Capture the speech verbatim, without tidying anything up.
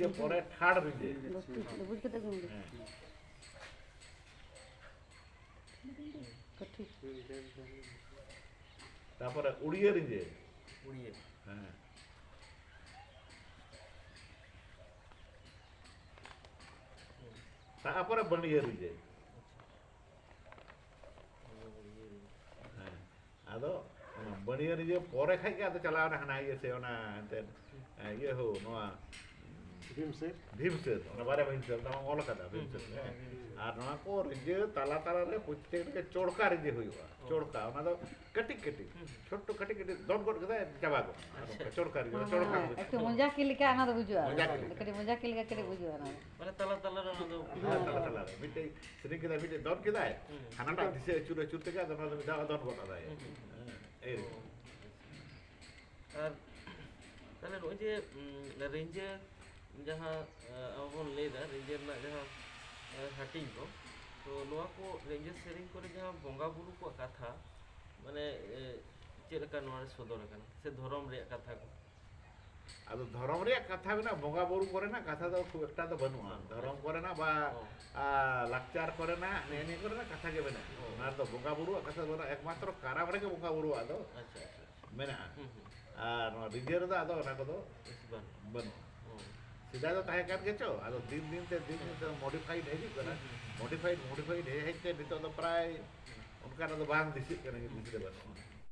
ᱤᱭᱟᱹ ᱯᱚᱨᱮ ᱛᱷᱟᱨᱰ ᱨᱤᱸᱡᱟᱹ᱾ ᱵᱩᱡᱽ ᱠᱟᱛᱮ ᱜᱮ᱾ ᱦᱮᱸ᱾ ᱠᱟᱹᱴᱷᱤ᱾ ᱛᱟᱯᱚᱨᱮ ᱩᱲᱤᱭᱟᱹ ᱨᱤᱸᱡᱟᱹ᱾ ᱩᱲᱤᱭᱟᱹ᱾ ᱦᱮᱸ᱾ ᱛᱟᱯᱚᱨᱮ ᱵᱟᱹᱲᱤᱭᱟᱹ ᱨᱤᱸᱡᱟᱹ᱾ ᱟᱪᱪᱷᱟ᱾ ᱦᱮᱸ᱾ ᱟᱫᱚ ᱚᱱᱟ ᱵᱟᱹᱲᱤᱭᱟᱹ ᱨᱤᱸᱡᱟᱹ ᱯᱚᱨᱮ ᱠᱷᱟᱡ ᱜᱮ ᱟᱫᱚ ᱪᱟᱞᱟᱣ ᱮᱱᱟ ᱦᱟᱱᱟ ᱤᱭᱟᱹ ᱥᱮ ᱚᱱᱟ ᱮᱱᱛᱮᱫ, ᱤᱭᱟᱹ ᱦᱳ, ᱱᱚᱣᱟ ᱵᱷᱤᱢᱥᱮᱱ᱾ ᱵᱷᱤᱢᱥᱮᱱ, ᱚᱱᱟ ᱵᱟᱨᱭᱟ ᱵᱷᱤᱢᱥᱮᱱ, ᱚᱱᱟ ᱚᱞ ᱠᱟᱫᱟ ᱵᱷᱤᱢᱥᱮᱱ, ᱦᱩᱸ, ᱦᱮᱸ᱾ ᱦᱩᱸ, ᱦᱩᱸ᱾ ᱟᱨ ᱱᱚᱣᱟ ᱠᱚ ᱨᱤᱸᱡᱟᱹ ᱛᱟᱞᱟ ᱛᱟᱞᱟ ᱨᱮ ᱯᱨᱚᱛᱛᱮᱠ ᱨᱮᱜᱮ ᱪᱚᱲᱠᱟ ᱨᱤᱸᱡᱟᱹ ᱦᱩᱭᱩᱜᱼᱟ᱾ ᱚ᱾ ᱪᱚᱲᱠᱟ, ᱚᱱᱟ ᱫᱚ ᱠᱟᱹᱴᱤᱡ ᱠᱟᱹᱴᱤᱡ, ᱦᱩᱸ, ᱦᱩᱸ᱾ ᱪᱷᱳᱴᱳ ᱠᱟᱹᱴᱤᱡ ᱠᱟᱹᱴᱤᱡ ᱫᱚᱱ ᱜᱚᱫ ᱠᱮᱫᱟᱭ, ᱪᱟᱵᱟ ᱜᱚᱫ ᱮᱱᱟ᱾ ᱟᱪᱪᱷᱟ᱾ ᱪᱚᱲᱠᱟ ᱨᱤᱸᱡᱟᱹ, ᱦᱮᱸ, ᱪᱚᱲᱠᱟ ᱦᱮᱸ, ᱨᱤᱸᱡᱟᱹ᱾ ᱮᱠᱴᱩ ᱢᱚᱡᱟ ᱠᱤ ᱞᱮᱠᱟ ᱚᱱᱟ ᱫᱚ ᱵᱩᱡᱩᱜᱼᱟ᱾ ᱢᱚᱡᱟ ᱠᱤ ᱞᱮᱠᱟ᱾ ᱠᱟᱹᱴᱤᱡ ᱢᱚᱡᱟ ᱠᱤ ᱞᱮᱠᱟ ᱠᱟᱹᱴᱤᱡ ᱵᱩᱡᱩᱜᱼᱟ ᱚᱱᱟ ᱫᱚ᱾ ᱢᱟᱱᱮ ᱛᱟᱞᱟ ᱛᱟᱞᱟ ᱨᱮ ᱚᱱᱟ ᱫᱚ᱾ ᱦᱮᱸ, ᱛᱟᱞᱟ ᱛᱟᱞᱟ ᱨᱮ᱾ ᱢᱤᱫᱴᱮᱡ ᱥᱮᱨᱮᱧ ᱠᱮᱫᱟᱭ, ᱢᱤᱫᱴᱮᱡ ᱫᱚᱱ ᱠᱮᱫᱟᱭ, ᱦᱩᱸ᱾ ᱦᱟᱱᱟᱴᱟᱜ ᱫᱤᱥᱟᱹ ᱟᱹᱪᱩᱨ ᱟᱹᱪᱩᱨ ᱛᱮᱜᱮ ᱟᱫᱚ ᱚᱱᱟ ᱫᱚ ᱢᱤᱫ ᱫᱷᱟᱣ ᱫᱚᱱ ᱜᱚᱫ ᱟᱫᱟᱭ᱾ ᱦᱩᱸ, ᱦᱩᱸ, ᱦᱩᱸ᱾ ᱦᱮᱸ, ᱮᱭ ᱨᱮ᱾ ᱚ, ᱟᱪᱪᱷᱟ, ᱟᱪᱪᱷᱟ᱾ ᱟᱨ ᱛᱟᱦᱞᱮ ᱱᱚᱜᱼᱚᱭ ᱡᱮ, ᱩᱸ, ᱨᱤᱸᱡᱟᱹ ᱡᱟᱦᱟᱸ, ᱮ, ᱟᱵᱚ ᱵᱚᱱ ᱞᱟᱹᱭᱫᱟ, ᱨᱤᱸᱡᱟᱹ ᱨᱮᱱᱟᱜ ᱡᱟᱦᱟᱸ, ᱮ, ᱦᱟᱹᱴᱤᱧ ᱠᱚ, ᱛᱚ ᱱᱚᱣᱟ ᱠᱚ ᱨᱤᱸᱡᱟᱹ ᱥᱮᱨᱮᱧ ᱠᱚᱨᱮ ᱡᱟᱦᱟᱸ ᱵᱚᱸᱜᱟ ᱵᱩᱨᱩ ᱠᱚᱣᱟᱜ ᱠᱟᱛᱷᱟ, ᱢᱟᱱᱮ, ᱮ, ᱪᱮᱫ ᱞᱮᱠᱟ ᱱᱚᱣᱟ ᱨᱮ ᱥᱚᱫᱚᱨ ᱟᱠᱟᱱᱟ? ᱥᱮ ᱫᱷᱚᱨᱚᱢ ᱨᱮᱭᱟᱜ ᱠᱟᱛᱷᱟ ᱠᱚ? ᱟᱫᱚ ᱫᱷᱚᱨᱚᱢ ᱨᱮᱭᱟᱜ ᱠᱟᱛᱷᱟ ᱢᱮᱱᱟᱜᱼᱟ, ᱵᱚᱸᱜᱟ ᱵᱩᱨᱩ ᱠᱚᱨᱮᱱᱟᱜ ᱠᱟᱛᱷᱟ ᱫᱚ ᱠᱷᱩᱵ ᱮᱠᱴᱟ ᱫᱚ ᱵᱟᱹᱱᱩᱜᱼᱟ᱾ ᱵᱟᱹᱱᱩᱜᱼᱟ᱾ ᱫᱷᱚᱨᱚᱢ ᱠᱚᱨᱮᱱᱟᱜ ᱵᱟ, ᱚ᱾ ᱟ, ᱞᱟᱠᱪᱟᱨ ᱠᱚᱨᱮᱱᱟᱜ, ᱱᱮᱜᱼᱮ ᱱᱤᱭᱟᱹ ᱠᱚᱨᱮᱱᱟᱜ ᱠᱟᱛᱷᱟ ᱜᱮ ᱢᱮᱱᱟᱜᱼᱟ᱾ ᱚ᱾ ᱚᱱᱟ ᱨᱮᱫᱚ ᱵᱚᱸᱜᱟ ᱵᱩᱨᱩᱣᱟᱜ ᱠᱟᱛᱷᱟ ᱫᱚ ᱵᱟᱹᱱᱩᱜᱼᱟ, ᱮᱠᱢᱟᱛᱨᱚ ᱠᱟᱨᱟᱢ ᱨᱮᱜᱮ ᱵᱚᱸᱜᱟ ᱵᱩᱨᱩᱣᱟᱜ ᱫᱚ ᱟᱪᱪᱷᱟ, ᱟᱪᱪᱷᱟ, ᱟᱪᱪᱷᱟ᱾ ᱢᱮᱱᱟᱜᱼᱟ᱾ ᱦᱩᱸ, ᱦᱩᱸ᱾ ᱟᱨ ᱱᱚᱣᱟ ᱨᱤᱸᱡᱟᱹ ᱨᱮᱫᱚ ᱟᱫᱚ ᱚᱱᱟ ᱠᱚᱫᱚ ᱵᱮᱥ ᱵᱟᱹᱱᱩᱜᱼᱟ᱾ ᱚ᱾ ᱥᱮᱫᱟᱭ ᱫᱚ ᱛᱟᱦᱮᱸ ᱠᱟᱱ ᱜᱮᱪᱚ, ᱟᱫᱚ ᱫᱤᱱ ᱫᱤᱱ ᱛᱮ, ᱫᱤᱱ ᱫᱤᱱ ᱛᱮ ᱦᱮᱸ᱾ ᱢᱚᱰᱤᱯᱷᱟᱭᱤᱰ ᱦᱤᱡᱩᱜ ᱠᱟᱱᱟ᱾ ᱦᱩᱸ, ᱦᱩᱸ, ᱦᱩᱸ᱾ ᱢᱚᱰᱤᱯᱷᱟᱭᱤᱰ, ᱢᱚᱰᱤᱯᱷᱟᱭᱤᱰ ᱦᱮᱡ ᱦᱮᱡ ᱛᱮ ᱱᱤᱛᱚᱜ ᱫᱚ ᱯᱨᱟᱭ ᱦᱩᱸ᱾ ᱚᱱᱠᱟᱱᱟᱜ ᱫᱚ ᱵᱟᱝ ᱫᱤᱥᱟᱹᱜ ᱠᱟᱱᱟ, ᱦᱩᱸ᱾ ᱫᱤᱥᱟᱹ ᱫᱚ ᱵᱟᱹᱱᱩᱜᱼᱟ᱾